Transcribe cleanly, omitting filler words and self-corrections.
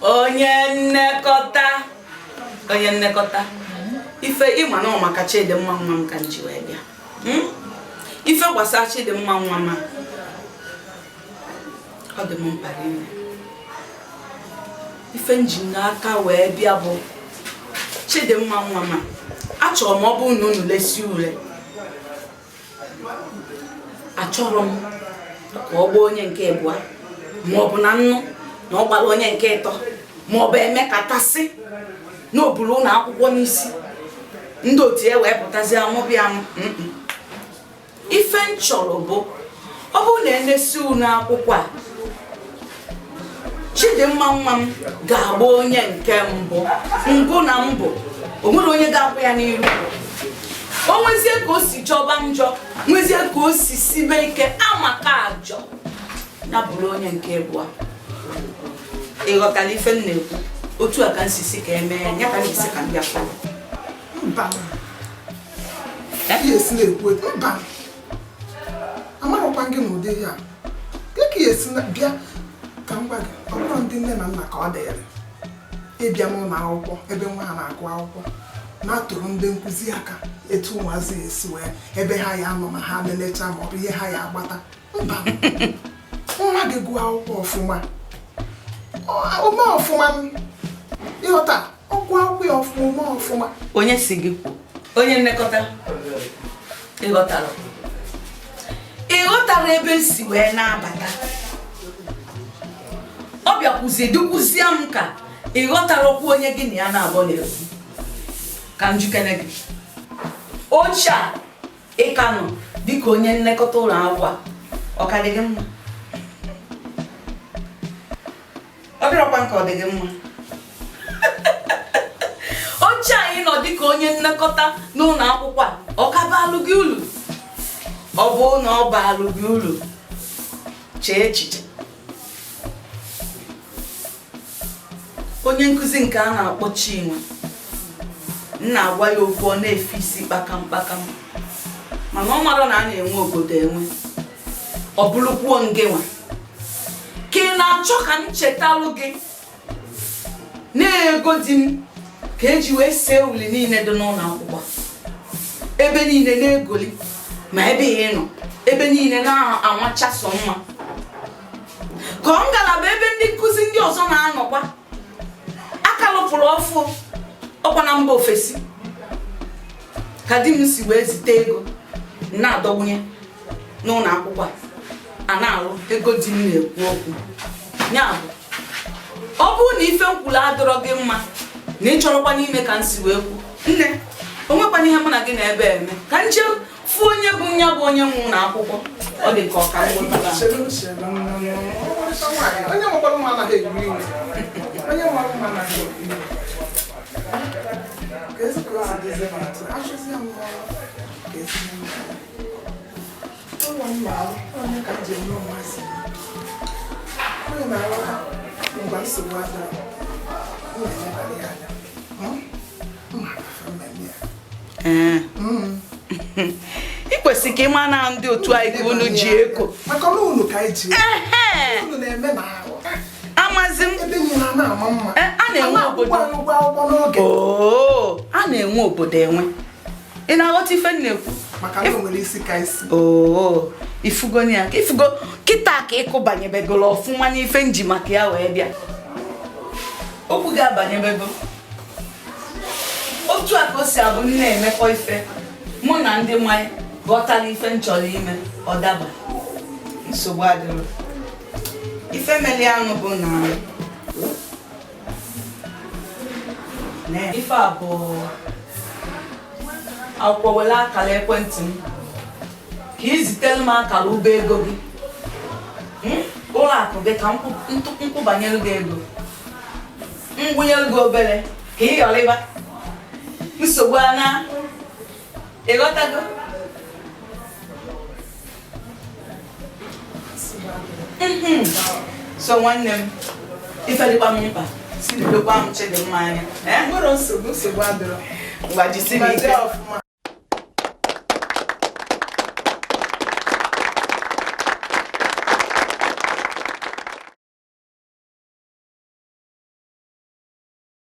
Onye nnekọta, onye nnekọta, ife ịma na ọ maka Chidimma nwa m ka m ji wee bịa. Ife gbasara Chidimma nwa m a, ọ dị m mkpa rinne. Ife m ji n'aka wee bịa bụ Chidimma nwa m a, achọrọ m ọ bụrụ na unu lesi ule, achọrọ m ka ọ gbaa onye nke abụọ ma ọ bụ na nnu na ọ gbara onye nke ịtọ ma ọ bụ emekatasị na o buru ụlọ akwụkwọ n'isi ndị otu ya wee pụtazi amụbịa m. Ife m chọrọ bụ ọ bụrụ na enesi unu akwụkwọ a, Chidimma nwa m ga-agba onye nke mbụ mbụ na mbụ, o nwere onye ga-akwụ ya n'iru. O nwezie ka o si jọba njọ, nwezie ka o si sibe ike, amaka ajọ ya bụrụ onye nke abụọ. Ị ghọtara ife m na-ekwu? Otu a ka m si si ka emee ya, ya ka m si ka m bịa fọrọ. Mba, ihe esi na-ekwu mba, amarọkwa gị n'ụdị ya ka ka esi bịa ka m gwa gị. Ọ bụrụ ndị nne na nna ka ọ dịrị ịbịa n'ụlọ akwụkwọ ebe nwa ha na-agụ akwụkwọ na-atụrụ ndị nkụzi aka etu ụmụazị esi wee ebe ha ya anọ ma ha lelecha ma ọ bụ ihe ha ya agbata. Mba, nwa gị gụọ akwụkwọ ọfụma, ome ọfụma, ịghọta, ọ gụọ akwụkwọ ya ọfụma, ome ọfụma. Onye si gị kwuo? Onye nlekọta, ịghọtara? Ịghọtara ebe m si wee na-abata? Ọ bịakwuzie dukwuzie m ka ịghọtara okwu onye gị na ya na-abọ na-ekwu. Ka m jikere gị oche a, ị ka nọ dịka onye nlekọta ụlọ akwụkwọ a, ọ ka dị gị mma? Ọ dịrọkwa nke ọ dị gị mma. Oche anyị nọ dịka onye nlekọta n'ụlọ akwụkwọ a, ọ ka baalụ gị ulu? Ọ bụ na ọ baalụ gị ulu, chee echiche. Onye nkụzi nke a na-akpọ Chinwe, m na-agwa ya okwu, ọ na-efe isi kpakam kpakam, mana ọ mara na a na-enwe obodo enwe. Ọ bụrụkwuo ngịnwa ka ị na-achọ ka m chetalụ gị na-ego di m ka eji wee see uli niile dị n'ụlọ akwụkwọ, ebe niile na-egoli, ma ebe ị nọ, ebe niile na-amacha sọ mma, ka ọ ngalaba ebe ndị nkụzi ndị ọzọ na-anọkwa aka lụpụrụ ọfụ ọkwa na mba ofesi ka di m si wee zite ego na-adọgbunye n'ụlọ akwụkwọ a na-alụ. Ego di m na-ekwu okwu ya bụ ọ bụrụ na ife m kwuru adọrọ gị mma na ị chọrọkwa n'ime ka m si wee kwu, nne, o nwekwana ihe mụ na gị na ebe eme ka m jee fụ onye bụ ya bụ onye nwe ụlọ akwụkwọ. Ọ dị ka ọ ka onye nwekwara mma anaghị ewe iwe, onye nwere mma anaghị ewe iwe. Ka ezi ka o si dịzi m atụ achụzi m n'ọrụ ka ezi ụlọ m na-arụ onye ka m ji eme ụmụazị onye na-aghọta. Ngwa, nsogbu adịrọ, m na-elebara ya anya mma mmemme ya. Ị kwesịrị ka ị ma na ndị otu anyị ka unu ji eko. Maka na unu ka anyị ji unu na-eme na ahụ. Amazi m. Ebe niile a na-ama mma. A na-enwe obodo ụgwọ akwụkwọ n'oge. Oo, a na-enwe obodo enwe. Ị na-aghọta ife m na-ekwu? Maka na o nwere isi ka isi. Oo, ifugo ya, ifugo kịta ka ịkụbanyebegolo ọfụma n'ife nji maka ya wee bịa. Okwu ga-abanyebego otu a ka o si abụ m na-emekọ ife mụ na ndị mmanya ghọtara ife m chọrọ ime, ọ daba, nsogbu adịrọ. Ife meli anụ bụ na ife a bụ akwụkwọ, were akara ekwentị m ka ị zitere m akara ụba ego gị, ụlọ akụ gị, ka m kwụbanyere gị ego, m gwụnyere gị obere ka ị yọrịba nsogbu a na ịghọtago. So nwanne m, ife dịkwa m mkpa si ledokwa m Chidimma anya. Nwere nsogbu, nsogbu adịrọ. Ngwa, jisi m ike. Ọfụma.